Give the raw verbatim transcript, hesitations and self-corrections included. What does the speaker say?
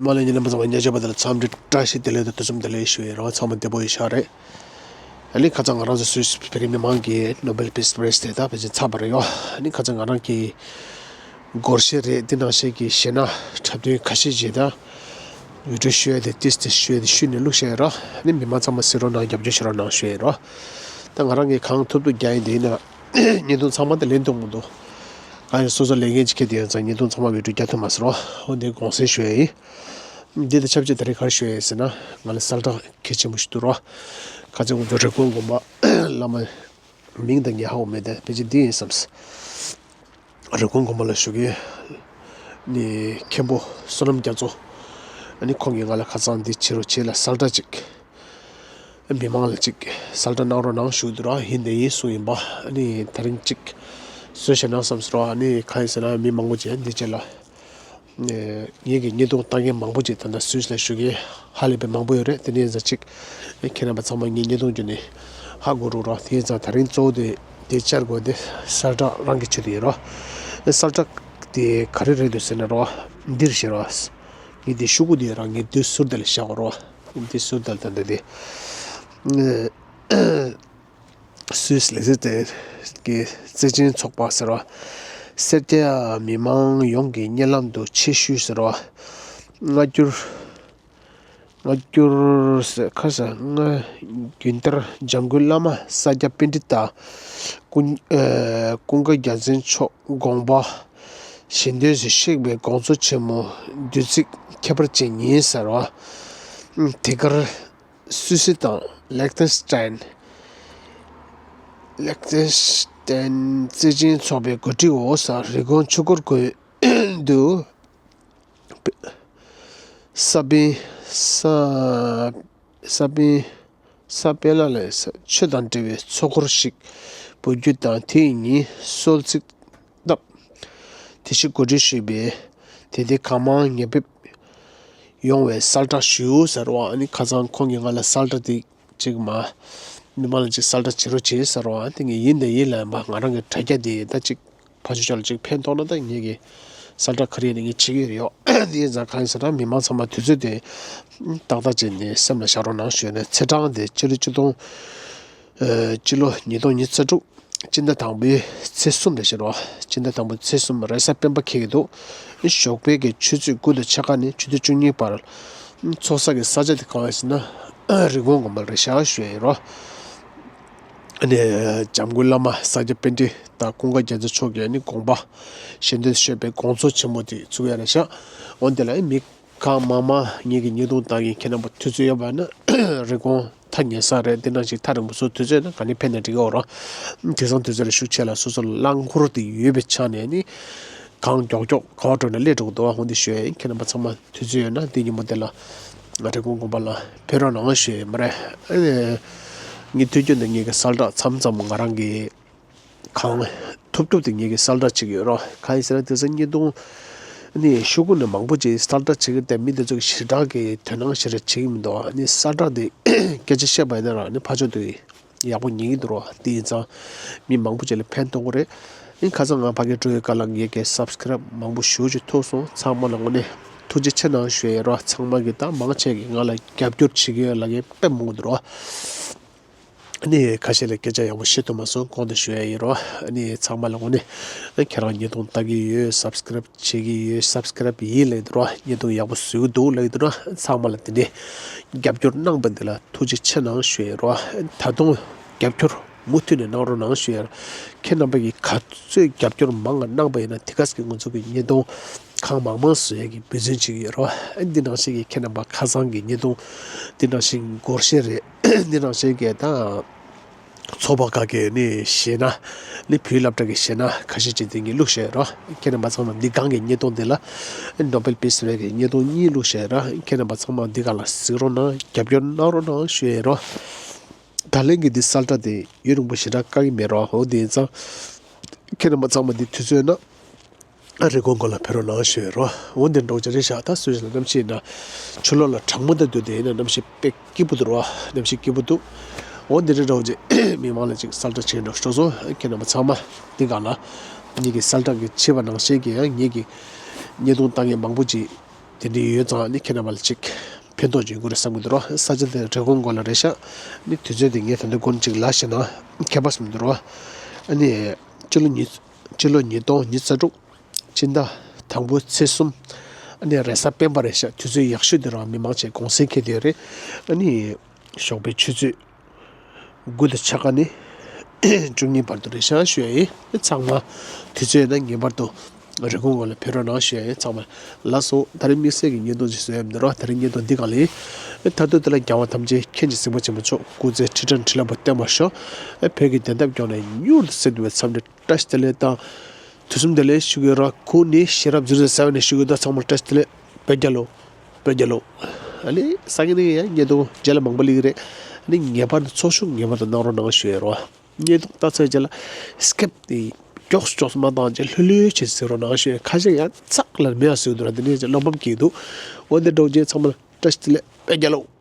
མ་ལ་ཉིན་ལ་མ་ཚང་བ་ཉ་ཅོ་པ་དེ་ལ་འཚམས་འདྲི་བཀྲ་ཤིས་བདེ་ལེགས་དང་དུས་གསུམ་བདེ་ལེགས་ཞུ་ཡི་རོགས། ཚང་མ་བདེ་པོ་ཡོད་ཤག་རེད། ཨ་ནི་ཁ་སང་ང་རང་ཚོ་སུད་སི་བོད་རིགས་མི་མང་གི་ནོ་བེལ་ཕིས་པ་རེ་སི་དེ་ད་ཕལ་ཆེར་ཚར་བ་རེད་ཡོ། ཨ་ནི་ཁ་སང་ང་རང་གི་སྒོར་གཞས་རེད། འདི་ནང་བཞིན་གྱི་གཞས་སྣ་འཁྲབ་སྟོན་ཁ་ཤས་ཅིག་ད་ཡུ་ཊུབ་ཤོས་དེ་ཏིས་ཏིས་ཤོས་དེ་ཤུས་ནས་བླུགས་བཞག་ཡོད་ར། ཨ་ནི་མི་མང་ཚང་མ་གཟིགས་རོགས་གནང་། རྒྱབ་སྐྱོར་བྱེད་རོགས་གནང་ཞུ་ཡི་རོ། ད་ང་རང་གིས་གང་ཐུབ་ཐུབ་རྒྱག་ཡིན། དེ་ཡིན་ན་བརྙན་ཐུང་ཚང་མ་དེ་ལེན་ཐུབ་མི་འདུག་ང་ཡང་སོ་སོ་ལས་འགན་ཅིག་འཁྱེར་དེ་ཡང་ཚང་བརྙན་ཐུང་ཚང་མ་བི་ཌིའོ་རྒྱག་ཐུབ་མ་སོང་རོ། འོ་འདི་དགོངས་སེལ་ཞུ་ཡ་ཡིན། འདི་དང་ཆབས་ཅིག་ད་རེས་ག་རེ་ཞུ་ཡ་ཡིན་ཟེར་ན། ང་ལ་གསལ་བསྒྲགས་གལ་ཆེན་པོ་ཞིག་འདུག་རོ། ཁ་སང་ང་ཚོ་རི་ཀོན་དགོན་པ་བླ་མ་མིང་དང་ངས་ཧ་གོ་མེད་དེ། ཕལ་ཆེར་འདི་ཡིན་བསམས། རི་ཀོན་དགོན་པ་ལ་བཞུགས་མཁན་ནི་མཁན་པོ་བསོད་ནམས་རྒྱ་མཚོ། ཨ་ནི་ཁོང་གིས་ང་ལ་ཁ་སང་འདི་བྱེད་རོགས་བྱེད་ལ་གསལ་བསྒྲགས་ཅིག་མི་མང་ལ་ཅིག་གསལ་བསྒྲགས་གནང་རོགས་གནང་ཞུ་གི་འདུག་ར། ཡིན་དེ་ཡིན་གསུངས་ཡིན་པ། ཨ་ནི་དེ་རིང་ཅིག་བཟོས་བཞག་ན་བསམས་སོང་ར། ཨ་ནི་གང་ཡིན་ཟེར་ན་མི་མང་པོ་ཅིག་འདི་བྱེད་ལ། ངེད་ཀྱི་བརྙན་ཐུང་ལྟ་མཁན་མང་པོ་ཅིག་ད་ལྟ་སུད་སི་ལ་བཞུགས་མཁན་ཧ་ལས་པའི་མང་པོ་ཡོད་རེད། དེ་ནས་ཡིན་ཙང་ཅིག་ཁྱེད་རྣམ་པ་ཚང་མ་ངའི་བརྙན་ཐུང་བརྒྱུད་ནས་ཧ་གོ་རོགས་ར། དེ་ཡིན་ཙང་དེ་རིང་གཙོ་བོ་དེ་དེ་བཅར་དགོས་དེ་གསལ་བསྒྲགས་རང་གི་ཆེད་དུ་ཡིན་རོ། གསལ་བསྒྲགས་དེ་ག་རེ་རེད་འདུག་ཟེར་ན་རོ། འདིར་བཤད་རོ། ངས་འདི་ཤོག་གུ་འདི་རང་ངས་འདི་ཟུར་དེ་ལ་བཞག་གོ་རོ། འདི་ཟུར་དེ་ལ་ད་ལྟ་དེ། སུད་སི་ལས་བྱེད་ལྡན་གྱི་བརྩེ་ཆེན་ཚོགས་པ་ཟེར་བ། སེར་སྐྱ་མི་མང་ཡོངས་ཀྱི་སྙན་ལམ་དུ་ཆེད་ཞུ་ཟེར་བ། སྔ་འགྱུར། སྔ་འགྱུར་ཟེར་ཁ་ས་སྔ་རྒྱུན་ལྟར་འཇམ་མགོན་བླ་མ་ས་སྐྱ་པཎྜི་ཏ་ཀུན་ཨེ་ཀུན་དགའ་རྒྱལ་མཚན་མཆོག་དགོངས་པ་གཞན་དོན་ཞིག་གཤེགས་པའི་དགོངས་རྫོགས་ཆེན་མོ་དུས་ཚིགས་ཁྱད་པར་ཅན་ཡིན་ཟེར་བ། དེ་གར། སུད་སི་དང་ལེག་ཐན་སི་ཏན། ལེག་ཐན་སི་ཏན་བརྩེ་ཆེན་ཚོགས་པའི་གོ་སྒྲིག་འོག་ས་རི་ཀོན་ཆོས་འཁོར་དགོན་དུ། ས་པཎ། ས། ས་པཎ། ས་པཎ་ལ་ལས་ཆོས་དང་འབྲེལ་བའི་ཚོགས་འཁོར་ཞིག་འབུལ་རྒྱུ་དང་། དེའི་ཉིན་གསོལ་ཚིགས་བཏབ། དེ་བཞིན་གོ་སྒྲིག་ཞུས་པས་དེ་དེ་གང་མང་ཉེ་འབེབས་ཡོང་བའི་གསལ་བསྒྲགས་ཞུ་ཟེར་བ། ཨ་ནི་ཁ་སང་ཁོང་གིས་ང་ལ་གསལ་བསྒྲགས་དེ་ཅིག་མ། མི་མང་ལ་ཅིག་གསལ་བསྒྲགས་བྱེད་རོགས་བྱེད་ཟེར་བ། དེ་ངས་ཡིན་དང་ཡིན་ལབ་ཡིན་པ། ང་རང་གི་དྲ་རྒྱ་དེ་ད་ཅིག་ཕར་ཕྱོགས་ཕྱོགས་ལ་ཅིག་ཕན་ཐོགས་ན་ད་ངེད་ཀྱི་གསལ་བསྒྲགས་ག་རེ་ཡིན་ན་ངས་བྱེད་ཀྱི་ཡོད་རེད་ཡོ། དེ་ཡིན་ཙང་གང་ཡིན་ཟེར་ན་མི་མང་ཚང་མ་དུས་ཚོད་དེ་ཏག་ཏག་བྱས་ནས་སེམས་ལ་བཞག་རོགས་གནང་ཞུས་ནས། ཚེས་གྲངས་དེ་སྤྱི་ལོ་ཆིག་སྟོང་། ཨ། སྤྱི་ལོ་ཉིས་སྟོང་ཉི་ཤུ་རྩ་དྲུག་སྤྱི་ཟླ་དང་པོའི་ཚེས་གསུམ་རེད་ཤག་རོ། སྤྱི་ཟླ་དང་པོའི་ཚེས་གསུམ་རེས་གཟའ་སྤེན་པ་འཁེལ་གྱི་འདུག་ཞོགས་པའི་གི་ཆུ་ཚོད་དགུ་དང་ཕྱེད་ཀ་ནས་ཆུ་ཚོད་བཅུ་གཉིས་བར། ཚོགས་ས་གི་ས་ཆ་དེ་གང་ཡིན་ཟེར་ན་རི་ཀོན་དགོན་པ་རེད་ཤག་ཞུ་ཡ་ཡིན་རོ། ཨ་ནི་འཇམ་མགོན་བླ་མ་ས་སྐྱ་པཎྜི་ཏ་ཀུན་དགའ་རྒྱལ་མཚན་མཆོག་གིས་ཨ་ནི་དགོངས་པ་གཞན་དོན་ཞུས་པའི་དགོངས་རྫོགས་ཆེན་མོ་དེ་ཚུགས་ཡ་རེད་ཤག་འོན་ཏེ་ལ་ཨ་མི་གང་མང་མང་ངེད་ཀྱི་བརྙན་ཐུང་ལྟ་མཁན་ཁྱེད་རྣམ་པ་དུས་ཚོད་ཡོད་པ་ན་རི་ཀོན་ཐག་ཉེ་ས་རེད། དེ་ནང་བཞིན་ཐག་རིང་པོ་སུ་དུས་ཚོད་ན་ག་ནས་ཕེབས་ན་འགྲིག་གི་ཡོད་རེད། དེང་སང་དུས་ཚོད་ལ་ཤུགས་ཆེ་ལ་སོ་སོ་ལ་རླངས་འཁོར་དེ་ཡོད་པའི་ཆ་ནས་ནི་གང་མགྱོགས་མགྱོགས་ག་པར་འགྲོ་ན་སླེབས་འགྲོ་གི་འདུག་འོན་ཏེ་ཞུ་ཡ་ཡིན། ཁྱེད་རྣམ་པ་ཚང་མ་དུས་ཚོད་ཡོད་ན་འདི་ཉིན་མོ་དེ་ལ་ང་རི་ཀོན་དགོན་པ་ལ་ཕེབས་རོགས་གནང་ཞུ་ཡ་ཡིན་པ་རེད། ཨ་ནི་ངའི་དུས་རྒྱུན་དུ་ངེད་ཀྱི་གསལ་བསྒྲགས་མཚམས་མཚམས་ང་རང་གི་གང་ཐུབ་ཐུབ་དེ་ངེད་ཀྱི་གསལ་བསྒྲགས་བྱེད་ཀྱི་ཡོད་རོ། གང་ཡིན་ཟེར་ན་དེང་སང་བརྙན་ཐུང་ནི་ཤོག་གུ་ནི་མང་པོ་ཅིག་གསལ་བསྒྲགས་བྱེད་ཀྱི་དེ་མི་དེ་ཚོ་གི་ཞེ་དྲག་གི་དོ་སྣང་ཞེ་དྲག་བྱེད་ཀྱི་མི་འདུག་ཨ་ནི་གསལ་བསྒྲགས་དེ་སྐད་ཆ་བཤད་པ་ཡིན་ན་ར་ནི་ཕར་ཕྱོགས་དེ་ཡག་པོ་ཉན་གྱི་འདུག་རོ། དེ་ཡིན་ཙང་མི་མང་པོ་ཅིག་ལ་ཕན་ཐོགས་ཀྱི་རེད། ཨ་ནི་ཁ་སང་ང་ཕ་གིར་འགྲོ་བའི་སྐབས་ལ་ངེད་ཀྱི་སབ་སི་ཀ་རབ་མང་པོ་ཞེ་པོ་ཅིག་ཐུག་སོང་། ཚང་མ་ལ་དངོས་གནས་ཐུགས་རྗེ་ཆེ་གནང་ཞུ་ཡ་ཡིན་རོ། ཚང་མ་གིས་ད་མང་ཆེ་གིས་ང་ལ་རྒྱབ་སྐྱོར་བྱེད་ཀྱི་ཡོད་ལབ་མཁན་དཔེ་མང་པོ་འདུག་རོ། ཨ་ནི་ཁ་ཤས་ལ་སྐད་ཆ་ཡག་པོ་བཤད་ཐུབ་མ་སོང་། གོང་དུ་ཞུ་ཡ་ཡིན་རོ། ཨ་ནི་ཚང་མ་ལ་དངོས་གནས་ཁྱེད་རང་བརྙན་ཐུང་ལྟ་གི་ཡོད། སབ་སི་ཀ་རབ་བྱེད་ཀྱི་ཡོད། སབ་སི་ཀ་རབ་ཡིན་ལབ་འདུག་རོ། བརྙན་ཐུང་ཡག་པོ་བཟོས་ཀྱི་འདུག་ལབ་འདུག་རོ། ཚང་མ་ལ་དེ་འདྲའི་རྒྱབ་སྐྱོར་གནང་པ་འདི་ལ་ཐུགས་རྗེ་ཆེ་གནང་ཞུ་ཡ་ཡིན་རོ། ད་དུང་རྒྱབ་སྐྱོར་མུ་མཐུད་ནས་གནང་རོགས་གནང་ཞུ་ཡ་ཡིན་རོ། ཁྱེད་རྣམ་པ་གིས་ག་ཚོད་རྒྱབ་སྐྱོར་མང་ང་གནང་པ་ཡིན་ན་དེ་ག་ཙམ་གྱིས་ང་ཚོ་གི་བརྙན་ཐུང་གང་མང་མང་བཟོ་ཡ་གི་འབད་བརྩོན་བྱེད་ཀྱི་ཡོད་རོ། འདི་ནང་བཞིན་གྱི་ཁྱེད་རྣམ་པ་ཁ་སང་གི་བརྙན་ཐུང་འདི་ནང་བཞིན་སྒོར་གཞས་རེད། འདི་ནང་བཞིན་གྱི་ད་ཚོགས་པ་ཁག་གི་ནི་གཞས་སྣ་ནི་བོད་སློབ་གྲྭ་གི་གཞས་སྣ་ཁ་ཤས་ཅིག་དེ་ངས་བླུགས་བཞག་རོ། ཁྱེད་རྣམ་པ་ཚང་མ་འདི་སྒང་གི་བརྙན་ཐུང་འདི་ལ་ནོ་བེལ་པིས་རེ་གི་བརྙན་ཐུང་གཉིས་བླུགས་བཞག་ར། ཁྱེད་རྣམ་པ་ཚང་མ་འདི་སྒང་ལ་གཟིགས་རོགས་གནང་། རྒྱབ་སྐྱོར་གནང་རོགས་གནང་ཞུ་ཡ་རོ། ད་ལན་གྱི་འདི་གསལ་བསྒྲགས་དེ་ཡུན་རིང་པོ་ཞེ་དྲག་བཀག་གི་མེད་རོ། འོ་དེ་ཡིན་ཙང་ཁྱེད་རྣམ་པ་ཚང་མ་འདི་དུས་ཚོད་ན། ཨ་རི་ཀོན་དགོན་པ་ལ་ཕེབས་རོགས་གནང་ཞུ་ཡ་རོ། འོ་འདི་འདྲ་བོ་ཅིག་རེད་ཤག་ད་སུད་སི་ལ་གནམ་གཤིས་ཡིན་ན་ཆུ་ལོག་ལ་གྲང་མོ་འདྲ་འདུག་དེ་ཡིན་ན་གནམ་གཤིས་དཔེ་སྐྱིད་པོ་འདུག་རོ། གནམ་གཤིས་སྐྱིད་པོ་འདུག་འོ་འདི་འདྲ་འདྲ་བོ་ཅིག་མི་མང་ལ་ཅིག་གསལ་བསྒྲགས་བྱེད་འགྲོ་ཤོག་སོང་། ཁྱེད་རྣམ་པ་ཚང་མ་འདི་སྒང་ལ་ངེད་ཀྱི་གསལ་བསྒྲགས་ཀྱི་བྱས་པ་ནང་བཞིན་གྱི་ཡང་ངེད་ཀྱི་བརྙན་ཐུང་ལྟ་མཁན་མང་པོ་ཅིག་ དེ་འདྲ་ཡོད་ཙང་ནི་ཁྱེད་རྣམ་པ་ལ་ཅིག་ཕན་ཐོགས་ཅིག་ཡོང་གི་རེད་བསམ་གྱི་འདུག་རོ། ས་ཆ་དེ་རི་ཀོན་མགོ་ལ་རེད་ཤག་ནི་དུས་ཚོད་དེ་ངས་ད་ལྟ་དགོང་གཅིག་ལ་བྱས་ན་ཁྱད་པར་བསམ་འདུག་རོ། ཨ་ནི་སྤྱི་ལོ་ཉིས་སྤྱི་ལོ་ཉིས་སྟོང་ཉི་ཤུ་རྩ་དྲུག་སྤྱི་ཟླ་དང་པོའི་ཚེས་གསུམ། ཨ་ནི་རེས་གཟའ་སྤེན་པ་རེད་ཤག་དུས་ཚོད་ཡག་ཤོས་དེ་རང་མི་མང་ཆེ་གུང་སེང་འཁེལ་དེ་རེད། ཨ་ནི་ཞོགས་པའི་ཆུ་ཚོད་དགུ་དང་ཕྱེད་ཀ་ནས་བཅུ་གཉིས་བར་དུ་རེད་ཤག་ཞུ་ཡ་ཡིན། ཚང་མ་དུས་ཚོད་ཡོད་ན་ངེས་པར་དུ་རི་ཀོན་མགོ་ལ་ཕེབས་རོགས་གནང་ཞུ་ཡ་ཡིན། ཚང་མ་ལགས་སོ། ད་རེས་དམིགས་བསལ་གྱི་བརྙན་ཐུང་ཅིག་བཟོ་ཡ་མི་འདུག་རོ། ད་རེས་བརྙན་ཐུང་འདི་གང་ལ་ཡིན། མཐར་ཐུག་དེ་ལ་རྒྱལ་བ་ཐམས་ཅད་མཁྱེན་ཅིང་གཟིགས་པ་ཆེན་པོ་མཆོག་སྐུ་ཚེ་ཁྲི་ཕྲག་ཁྲི་ལོ་བརྟན་པར་ཤོག་བོད་ཀྱི་བདེན་མཐའ་སྐྱོང་ནས་མྱུར་དུ་གསལ་ཐུབ་པའི་འཚམས་འདྲི་བཀྲ་ཤིས་བདེ་ལེགས་དང་། དུས་གསུམ་བདེ་ལེགས་ཞུ་གི་ར། ཁོང་ནི་ཤེས་རབ་རྫུན་རེད་ཟེར་བ་ནས་ཞུ་གི་འདུག་ཚང་མར་བཀྲ་ཤིས་བདེ་ལེགས། བོད་རྒྱལ་ལོ། བོད་རྒྱལ་ལོ། ཨ་ནི་སང་ཉིན་ནས་ཡང་བརྙན་ཐུང་རྗེས་ལ་མང་པོ་སླེབས་ཀྱི་རེད། ཨ་ནི་ངེས་པར་དུ་ཚོགས་ཞུགས་ངེས་པར་དུ་གནང་རོགས་གནང་ཞུ་ཡ་རོ། བརྙན་ཐུང་ལྟ་ཚར་རྗེས་ལ་སི་ཀིབ་དེ་མགྱོགས་སུ་མགྱོགས་སུ་མ་བཏང་བྱས་ལྷོད་ལྷོད་བྱས་གཟིགས་རོགས་གནང་ཞུ་ཡ། ཁ་ཤས་ཡང་ཚག་ལ་མེད་ཡ་གཟིགས་འདུག་ར། དེ་ནས་བློ་ཕམ་སྐྱེས་འདུག་འོ་འདི་འདྲ་བྱས་ཚང་མར་བཀྲ་ཤིས་བདེ་ལེགས། བོད་རྒྱལ་ལོ།